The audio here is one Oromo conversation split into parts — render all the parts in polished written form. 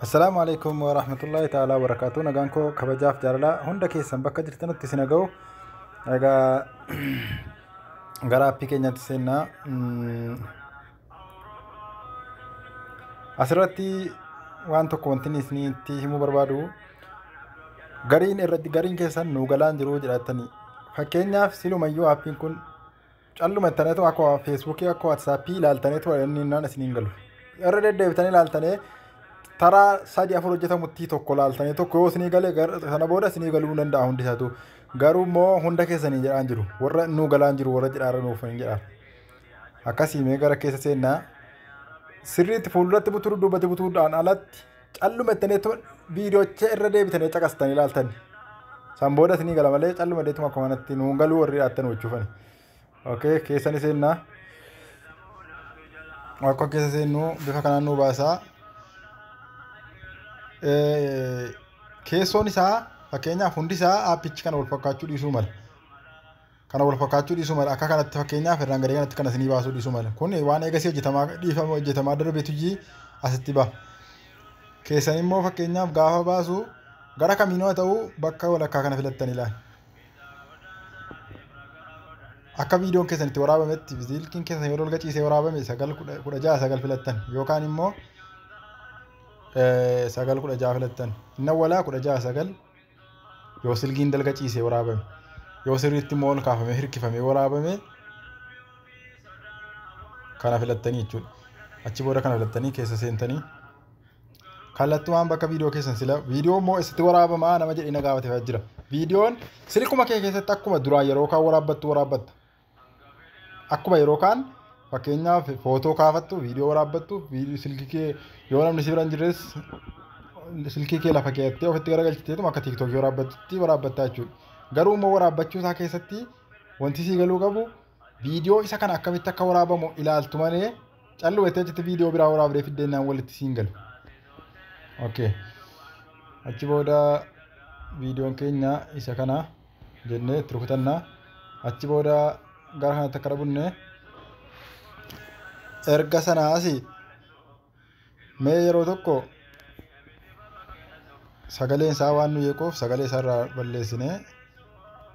Assalaamu alaikum wa rahmatullahi ta'ala wa barakaatuh. Nagaan koo kabajaaf jaalala hunda keessan bakka jirtanitti isin ga'u. Egaa gara aappii keenyaatti seennaa. Asirratti waan tokko wanti isinitti himuu barbaadu gariin irratti gariin keessan nuu galaan jiru jedhattanii. Fakkeenyaaf silumayyuu aappiin kun calluma ittaneetu akka feesbuukii akka waatsaappii ilaaltaneetu inni naan isiniin galu. Irra deddeebitanii ilaaltanii taraa 3-4 hojjetamutti tokko laaltanii tokko yoo isinii galee sana booda isinii galuu danda'a hundi isaatu. Garuu immoo hunda keessanii jedhaan jiru. Warra nuu galaan jiru warra jedhaara nuuf hin jedhaan. Akkasii mee gara keessa seennaa sirriitti fuulduratti butuu duubatti butuudhaan alatti calluma ittaneetu viidiyoocha irra deebitanii caqastanii ilaaltani. San booda isinii gala malee calluma deetuma akkuma kanatti nuu galuu warri dhaattan hubachuufani. Okay, keessani seennaa. Akka keessa seennu bifa kanaan nuu baasaa. Keessoon isaa fakkeenyaaf hundi isaa aappichi kana wal fakkaachuu dhiisuu mala. Kana wal fakkaachuu dhiisuu mala. Akka kanatti fakkeenyaaf irraan gadee kanatti kana isinii baasuu dhiisuu mala. Kun waan eegasii hojjetamaa dhiifama hojjetamaa darbeetu jii asitti ba'a. Keessan immoo fakkeenyaaf gaafa baasu gara kamiinuu haa ta'u bakka walakkaa kana filattanii ilaali. Akka viidiyoon keessan itti waraabametti silkiin keessan yeroo ol gaciisee waraabame 9:16 filattan yookaan immoo 9:16 filattan. Inni awwalaa 16:9 yoo silkiin dalga ciisee waraabame yoo sirriitti immoo ol kaafamee hirkifamee waraabame kana filattanii jechuudha. Achi booda kana filattanii keessa seentanii kallattumaan bakka viidiyoo keessan sila viidiyoo immoo eessatti waraabamaa nama jedhee na gaafatee jira. Viidiyoon silkuma kee keessatti akkuma duraan yeroo kaan waraabbattu waraabbatta. Akkuma yeroo kaan fakkeenyaaf footoo kaafattu viidiyoo waraabbattu silkii kee yoo namni si bira hin jirres silkii kee lafa keettee ofitti garagalchiteetuma akka tiiktookii waraabbattutti waraabbattaa jechuudha. Garuu immoo waraabbachuu isaa keessatti wanti sii galuu qabu viidiyoo isa kana akkamitti akka waraabamu ilaaltu malee callumattee achitti viidiyoo biraa waraabdee fiddeenaan walitti siin galu. Okay. Achi booda viidiyoon keenya isa kana jennee itti rukutannaa. Achi booda gara kanatti akka dhabunne erga sanaas mee yeroo tokko sagaleen isaa waan nu yeequuf sagalee isaa irraa balleessinee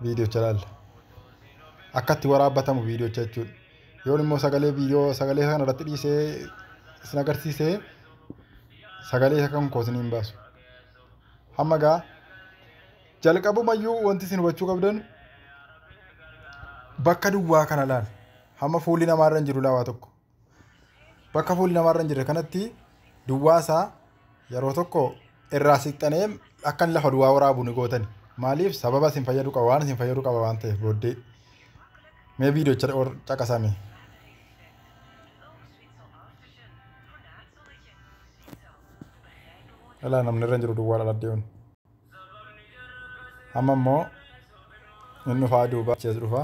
viidiyocha ilaalla. Akka itti waraabbatamu viidiyocha jechuudha. Yoon immoo sagalee viidiyoo sagalee kana irratti dhiisee isin agarsiisee sagalee isa kan koo isiniin hin baasu. Hamma gaa jalqabumayyuu wanti isin hubachuu qabdan bakka duwwaa kana laal. Hamma fuulli namaarra hin jiru lawaa tokko. Bakka fuulli namaarra hin jirre kanatti duwwaa isaa yeroo tokko irraa siqxanee akka inni lafa duwwaa waraabu ni gootani. Maaliif sababa isin fayyadu qaba waan isin fayyadu qaba waan ta'eef booddee mee viidiyocha caqasame. Alaa namni irra hin jiru duwwaa dhala deemuun. Amma immoo inni dhufaa duuba achi as dhufa.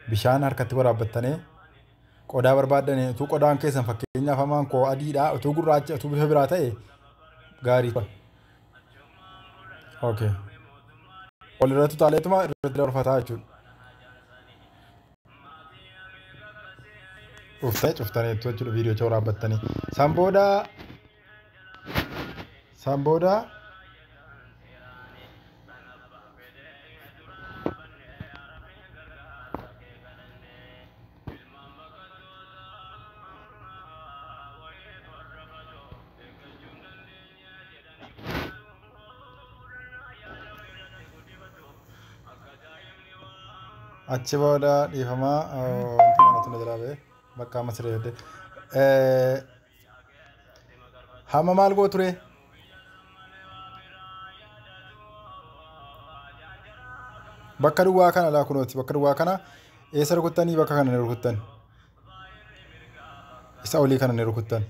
Bishaan harkatti waraabbattanii qodaa barbaaddanii utuu qodaan keessan fakkeenyaaf hamaan koo adiidha utuu gurraacha utuu bifa biraa ta'e gaarii. Okay. Ol irratti utaaleetuma irratti dabarfataa jechuudha. Uffata cuftanii jechuudha viidiyocha waraabbattanii. San booda achi booda dhiifamaa wanti kanatu na jalaa ba'e bakka amma siree hamma maal goo ture? Bakka duwwaa kana laa kunooti bakka duwwaa kana eessa rukuttanii bakka kana ni rukuttan. Isa olii kana ni rukuttan.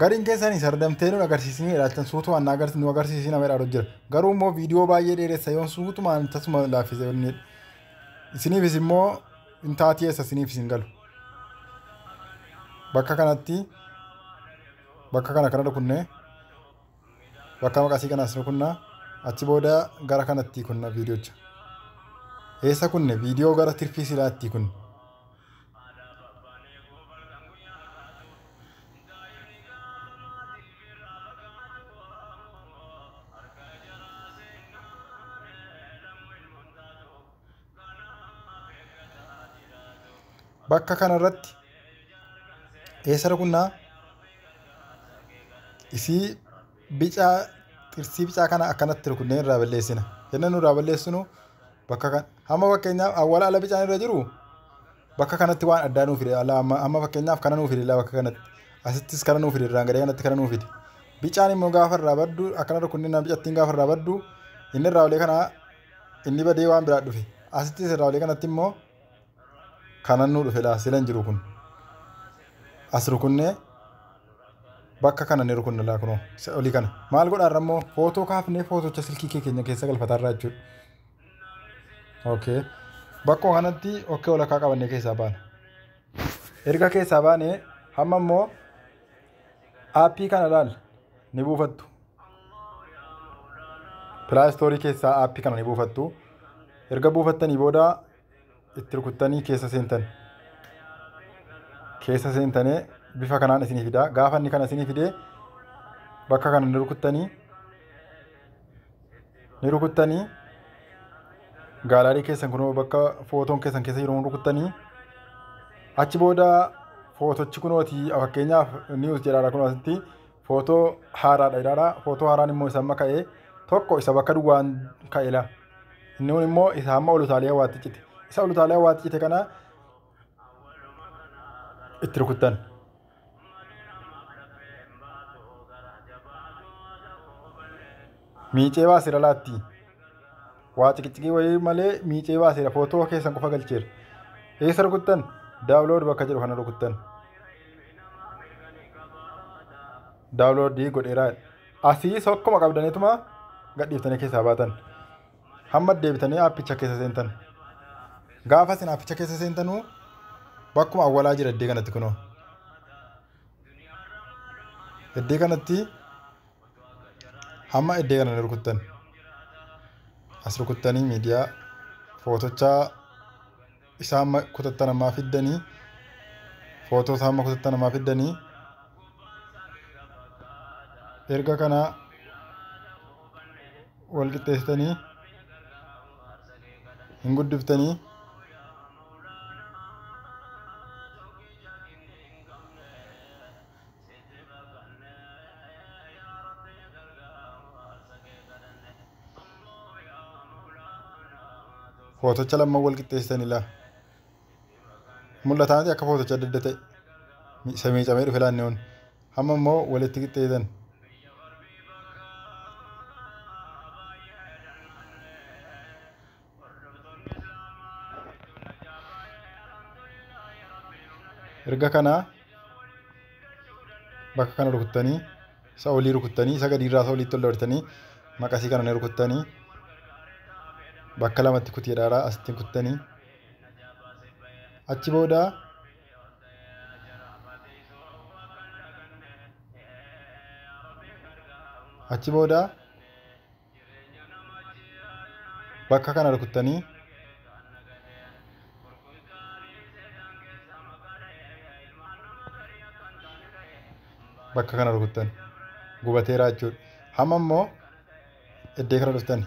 Gariin keessanii sardamtee nu agarsiisanii ilaaltan suutumaan nu agarsiisanii nama ilaalu jira. Garuu immoo viidiyoo baay'ee dheeressa yoon suutumaan tasuma laaffisee onnee. Isiniifis immoo hin taatii eessa isiniifis hin galu. Bakka kanatti bakka kana kana rukunnee bakka maqasii kanas rukunnaa achi booda gara kanatti kunna viidiyocha. Eessa kunne viidiyoo gara tirfii silaatti kunne. Bakka kanarratti eessa rukunnaa? Isii bicaa xirsii bicaa kana akkanatti rukunnee irraa balleessina. Yenna nu irraa balleessinu bakka kan hamma fakkeenyaaf awwaala ala bicaan irra jiru bakka kanatti waan addaa nuu fide. Amma fakkeenyaaf kana nuu fide bakka kanatti. Asittis kana nuu fide irraan gadee kanatti kana nuu fide. Bicaan immoo gaafa irraa baddu akkana rukunnee bicattiin gaafa irraa baddu inni irraa olee kana inni badee waan biraa dhufe. Asittis irraa olee kanatti immoo kanan nuu dhufe laa sila hin jiru kun. As rukunnee bakka kana ni rukunna laa kunoo olii kana. Maal godhaarra immoo footoo kaafnee footocha silkii kee keenya keessa galfataarraa jechuudha. Okay. Bakkuma kanatti okkee walakkaa qabannee keessaa baana. Erga keessaa baanee hamma immoo aappii kana laal ni buufattu. Play Store keessaa aappii kana ni buufattu. Erga buufattanii booda itti rukuttanii keessa seentan. Keessa seentanii bifa kanaan isinii fida. Gaafa inni kana isinii fidee bakka kana ni rukuttanii gaalaarii keessan kunoo bakka footoon keessan keessa jiru rukuttanii achi booda footochi kunooti fakkeenyaaf news jedhaadha kunoo asitti footoo haaraadha jedhaadha. Footoo haaraan immoo isa amma ka'ee tokko isa bakka duwwaan ka'e la. Inni kun immoo isa hamma ol utaalee hawaatti cite. Isa ol utaalee hawaatti cite kana itti rukuttan. Miicee baaseera laatti. Waa ciqiciqii wayii malee miicee baaseera footoo keessan qofa galcheera. Eessa rukuttan? Download bakka jedhu kana rukuttan. Download godheera. Asii sokkuma qabdaniituma gadhiiftanii keessaa baatan. Hamma deebitanii aappicha keessa seentan. Gaafa isin aappicha keessa seentanuu bakkuma awwalaa jira iddoo kanatti kunoo. Iddoo kanatti hamma iddoo kana ni rukuttan. As rukuttanii miidiyaa footochaa isaa amma kutattan ammaa fiddanii footoo isaa amma kutattan ammaa fiddanii erga kana wal qixxeessitanii hin guddiftanii footocha lamman wal qixxeessitanii laa mul'ataanti akka footocha adda adda ta'e isa miicamee dhufe laanne hun hamma immoo walitti qixxeessan. Erga kana bakka kana rukuttanii isa olii rukuttanii isa gadiirraa isa oliitti ol dabartanii maqasii kana ni rukuttanii bakka lamatti kutii dhaaraa asitti kuttanii achi booda bakka kana rukuttanii bakka kana rukuttan gubateera jechuudha. Hamma immoo iddoo kana dhuftani.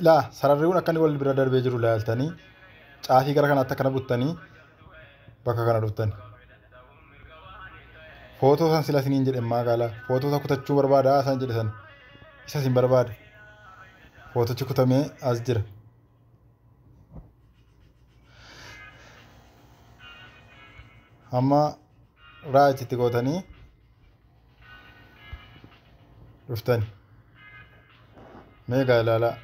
Laa sararri kun akka inni wal bira darbee jiru ilaaltanii caafii gara kanaatti akkana buttanii bakka kana dhuftani. Footoo san sila isiniin jedhe magaalaa footoo isa kutachuu barbaada isaan jedhe san isa isin barbaada. Footochi kutamee as jira. Hamma raajitti gootanii dhuftani. Meegaa ilaalaa.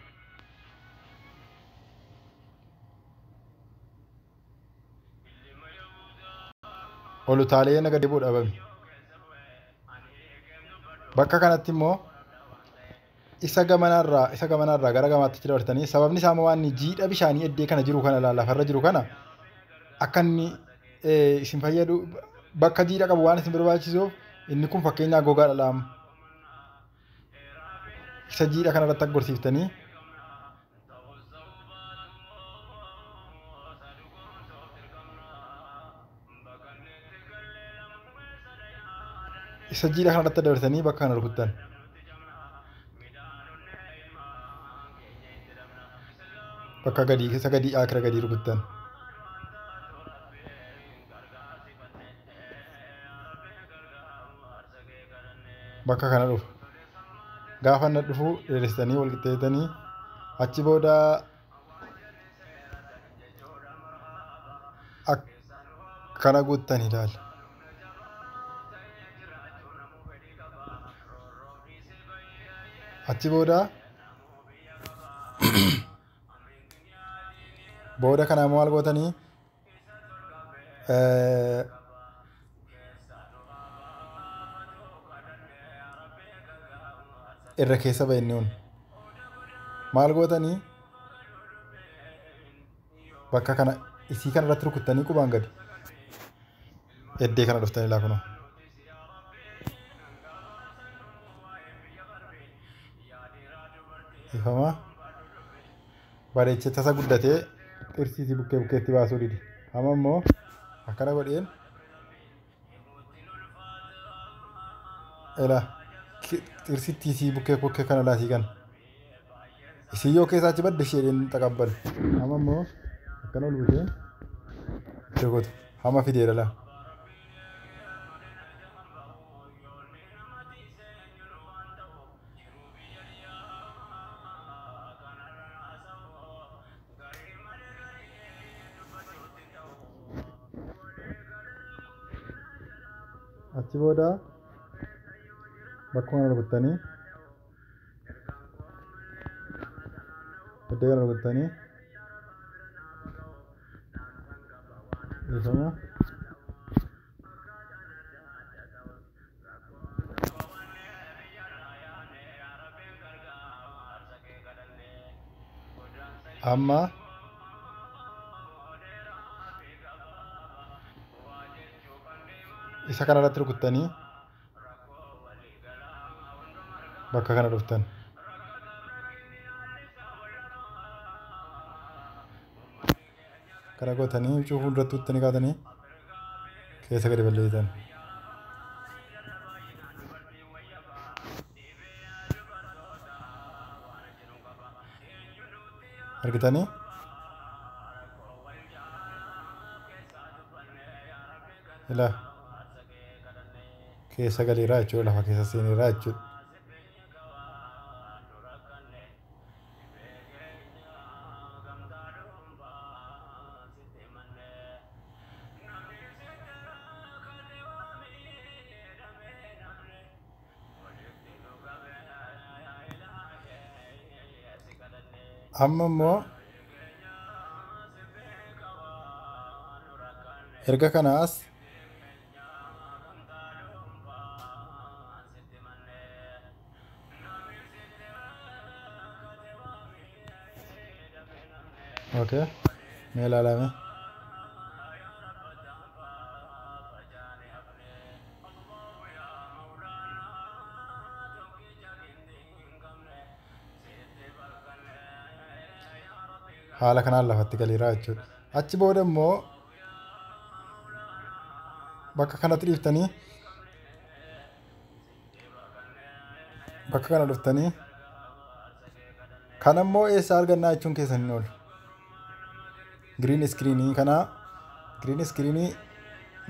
Ol utaalee naga dibuu dhabame. Bakka kanatti immoo isa gamanaarraa gara gamaatti dabartanii sababni isaa waan jiidha bishaanii eddee kana jiru kana lafarra jiru kana akka inni isin fayyadu bakka jiidha qabu waan isin barbaachisuuf inni kun fakkeenyaa gogaadha laama. Isa jiidha kanarratti akka gorsiiftanii isa jiidha kanarratti dabarsanii bakka kana rukuttan. Bakka gadii isa gadii akira gadii rukuttan. Bakka kana dhufa. Gaafa inni dhufu dheeressitanii wal qixxeessitanii achi booda akkana guuttanii ilaala. Achi booda booda kana maal gootanii irra keessa ba'inni hun maal gootanii bakka kana isii kana irratti rukuttanii qubaan gadi eddee kana dhuftanii laa kunoo. Ifama bareechee tasa guddatee xirsiisii bukkee bukkeetti baasuu dide. Amma immoo akkana godheen ela xirsittii isii bukkee bukkee kana laasii kana. Isii yoo keessaa achi badde isheedhaan taqabbalu. Amma immoo akkana ol butee itti rukutu. Hamma fideera laa. Achi booda bakkuma kana rukuttanii iddoo kana rukuttanii dhiifama. Amma isa kana irratti rukuttanii bakka kana dhuftan. Kana gootanii huccuu fuulduratti rukuttanii kaatanii keessa gadi balleessitan. Argitanii? Ilaa keessa galeeraa jechuudha, lafa keessa seeneeraa jechuudha. Amma immoo erga kanaas okay, mee ilaalame. Haala kanaan lafatti galeeraa jechuudha. Achi booda immoo bakka kanatti dhiiftanii bakka kana dhuftanii kana immoo eessaa argannaa jechuun keessan hin oolu. Green screenii kana green screenii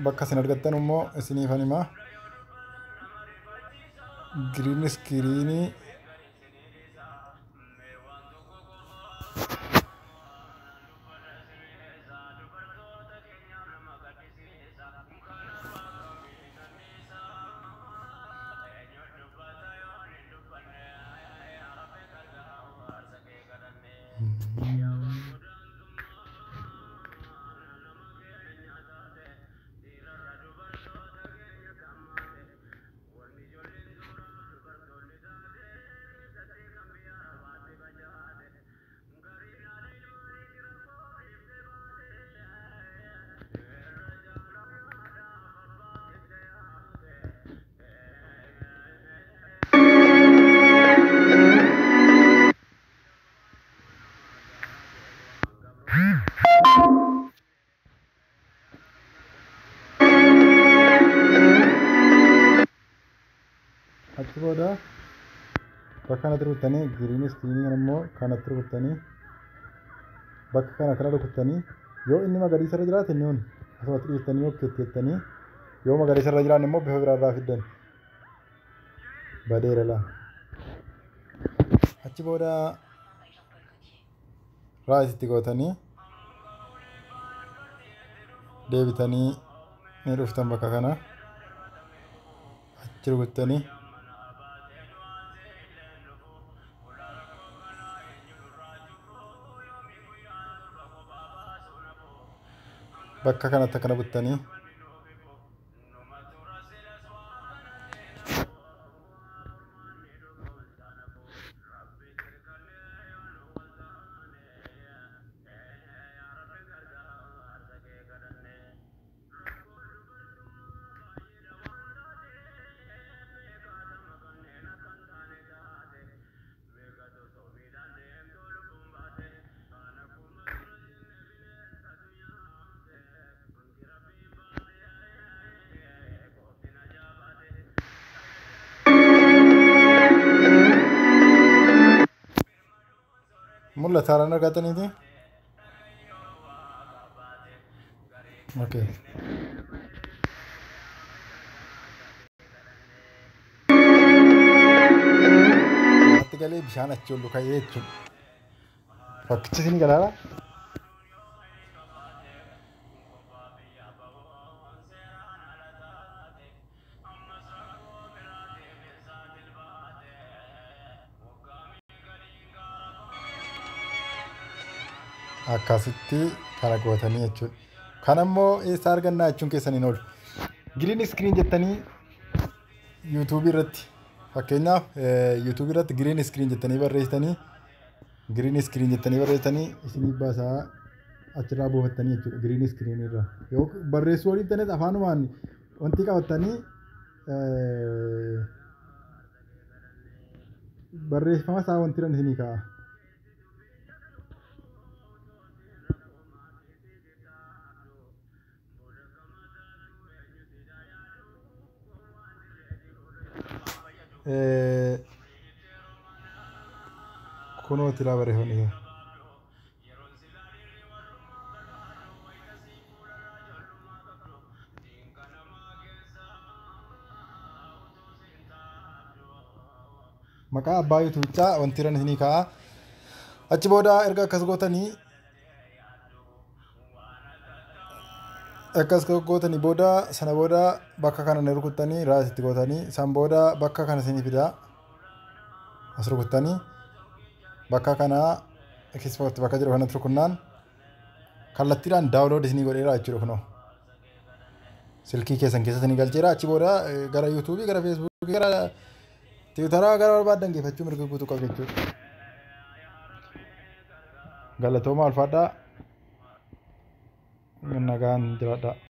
bakka isin argattan immoo isiniifan himaa. Green screenii achi booda bakka kanatti rukuttanii green screenii kana immoo kanatti rukuttanii bakka kana kana rukuttanii yoo inni magariisa irra jiraate inni kun asumatti dhiiftanii yoo ketteettanii yoo magariisa irra jiraanne immoo bifa biraa irraa fiddan. Badeera laa. Achi booda right itti gootanii deebitanii ni dhuftan bakka kana achi rukuttanii bakka kanatti akkana buttanii mul'ata haaraan argataniiti. Okay. Natti galee bishaan achi ol ka'ee jechuudha. Fakkichi isin galaara. Akkasitti kana gootanii jechuudha. Kan ammoo eessaa argannaa jechuun keessan hin oolu. Green screen jettanii yuutuubii irratti, fakkeenyaaf yuutuubii irratti green screen jettanii barreessitanii, green screen jettanii barreessitanii isinii baasaa, achirraa buufattanii jechuudha green screen irra. Yoo barreessuu waliif afaanumaan wanti qabattanii barreeffama isaa wanti irra isinii kaa'a. Kunooti laa barreeffamni isaa. Maqaa abbaa yuutuubichaa wanti irra isinii kaa'a. Achi booda erga akkas gootanii booda, sana booda bakka kana ni rukuttanii right itti gootanii, san booda bakka kana isinii fidaa, as rukuttanii bakka kana export bakka jiru kanatti rukunnaan kallattiidhaan download isinii godheera jechuudha. Kunoo silkii keessan keessatti ni galcheera. Achi booda gara yuutuubii, gara feesbuukii, gara tiwutaraa, gara barbaadan geeffachuu mirga guutuu qabu jechuudha. Galatooma, alfaadhaa, nagaan jiraadhaa.